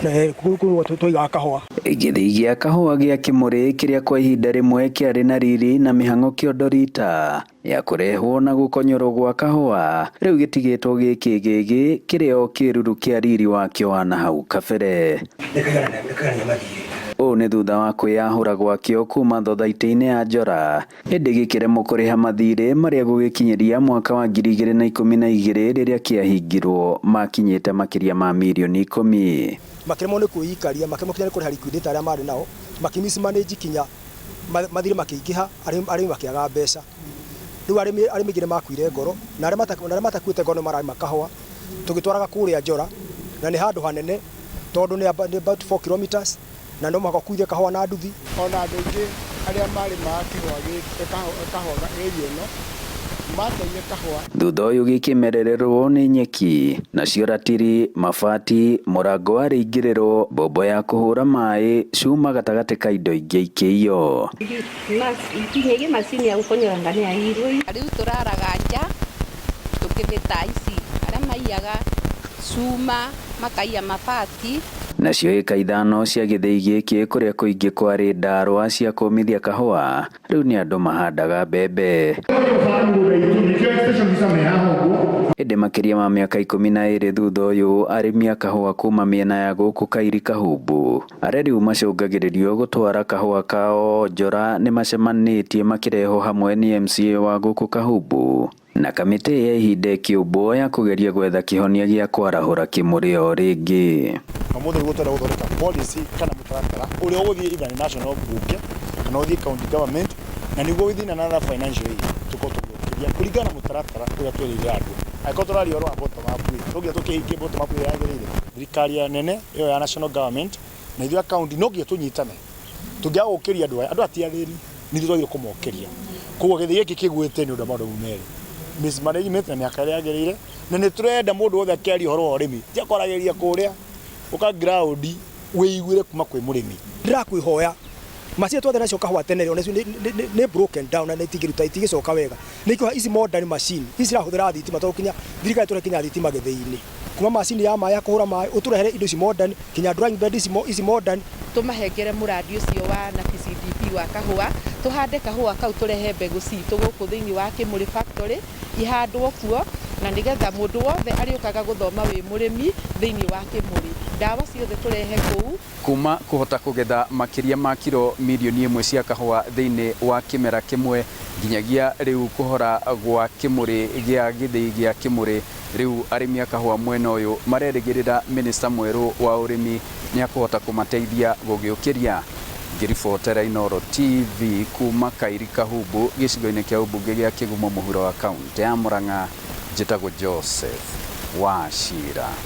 Kũu twaigaga kahũa. Gĩthĩi gĩa kahũa gĩa Kĩmũrĩ kĩrĩa kwa ihinda rĩmwe kĩarĩ na riri na mĩhang'o kĩondo rita ya kũrehwo na gũkonyorwo gwa kahũa rĩu gĩtigĩtwo gĩ kĩgĩgĩ kĩrĩ o kĩruru kĩa riri wakĩo wa nahau kabere. Ũũ nĩ thutha wa kwĩyahũra gwakĩo kuma thothaitĩ-inĩ ya Njora ĩndĩ gĩkĩremwo kũrĩha mathirĩ marĩa gũgĩkinyĩria mwaka wa 2012 rĩrĩa kĩahingirwo makinyĩte makĩria ma mirioni 10. Makĩremwo nĩ kwĩikaria, makĩremwo kinya nĩ kũrĩha liquidator arĩa marĩ nao, makĩ-mismanage kinya mathirĩ makĩingĩha, arĩmi makĩaga mbeca. Rĩu arĩmi aingĩ nĩ makuire ngoro, na arĩa matakuĩte ngoro nĩ mararĩma kahũa, tũgĩtwaraga kũrĩa Njora, na nĩ handũ hanene tondũ nĩ about 4 kilometers, na no mũhaka ũkuithie kahũa na nduthi. Ona andũ aingĩ arĩa marĩmaga kahũa area ĩno mateire kahũa. Thutha ũyũ gĩkĩmerererwo nĩ nyeki nacio ratiri, mabati, mũrango wa rĩingĩrĩro, mbombo ya kũhũra maĩ, cuma gatagatĩ ka indo ingĩ ikĩiywo. Nginyagia macini ya gũkonyoranga nĩ yaiyirwo. Rĩu tũraraga nja tũkĩthĩta aici arĩa maiyaga cuma, makaiya mabati. Nacio ĩka 5 cia gĩthĩi gĩkĩ kũrĩa kũingĩ kwarĩ ndarwa cia kũmithia kahũa rĩu nĩ andũ mahandaga mbembe. Ĩndĩ makĩria ma mĩaka 12 thutha ũyũ arĩmi a kahũa kuma mĩena ya gũkũ Kairi Kahumbu arĩa rĩu macũngagĩrĩrio gũtwara kahũa kao Njora nĩ macemanĩtie makĩrehwo hamwe nĩ MCA wa gũkũ Kahumbu na kamĩtĩ ya ihinda ĩkĩũmbwo ya kũgeria gwetha kĩhonia gĩa kwarahũra Kĩmũrĩ o rĩngĩ. Ũmũthĩ nĩguo tũrenda gũthondeka policy kana mũtaratara ũrĩa ũgũthiĩ either nĩ national bunge kana ũthiĩ county government, na nĩguo within another financial year tũkorwo tũgĩũkĩria kũringana na mũtaratara ũrĩa twĩrĩire andũ. Angĩkorwo tũraria ũhoro wa bottom up rĩ, no nginya tũkĩhingie bottom up ĩrĩa yagĩrĩire. Thirikari ya nene ĩyo ya national government na ithuĩ a county no nginya tũnyitane. Tũngĩaga gũkĩria andũ aya, andũ aya ti athĩni, nĩ ithuĩ twagĩrĩirwo kũmokĩria. Koguo gĩthĩi gĩkĩ kĩgwĩte nĩ ũndũ wa maũndũ mau merĩ, mismanagement na mĩaka ĩrĩa yagĩrĩire, na nĩ tũrenda mũndũ wothe akĩaria ũhoro wa ũrĩmi tiga kwaragĩria kũrĩa ũka ground wĩiguĩre kuma kwĩ mũrĩmi. Ndĩrakwĩhoya macini twathe nacio kahũa tene rĩ, onacio nĩ broken down na itingĩruta, itingĩcoka wega. Nĩ ikuoya ici modern machine, ici cirahũthĩra thitima tondũ kinya thirikari tũrehe kinya thitima gĩthĩi-inĩ. Kuma macini ya maĩ ya kũhũra maĩ, ũtũrehere indo ici modern, kinya drying bed ici modern. Tũmahengere mũrandi ũcio wa NAPI CDP wa kahũa, tũhande kahũa kau, tũrehe mbegũ citũ gũkũ thĩinĩ wa Kĩmũrĩ factory ihandwo kuo, na nĩgetha mũndũ wothe arĩũkaga gũthoma wĩ mũrĩmi thĩinĩ wa Kĩmũrĩ, ndawa ciothe tũrehe kũu. Kuma kũhota kũgetha makĩria ma kiro mirioni 1 cia kahũa thĩinĩ wa kĩmera kĩmwe nginyagia rĩu kũhora gwa Kĩmũrĩ gĩa gĩthĩi gĩa Kĩmũrĩ, rĩu arĩmi a kahũa mwena ũyũ marerĩgĩrĩra minista mwerũ wa ũrĩmi nĩ akũhota kũmateithia gũgĩũkĩria. Ngĩribotera Inooro TV kuma Kairi Kahumbu gĩcigo-inĩ kĩa ũmbunge gĩa Kĩgumo mũhuro wa kaunti ya Murang'a, njĩtagwo Joseph Wachira.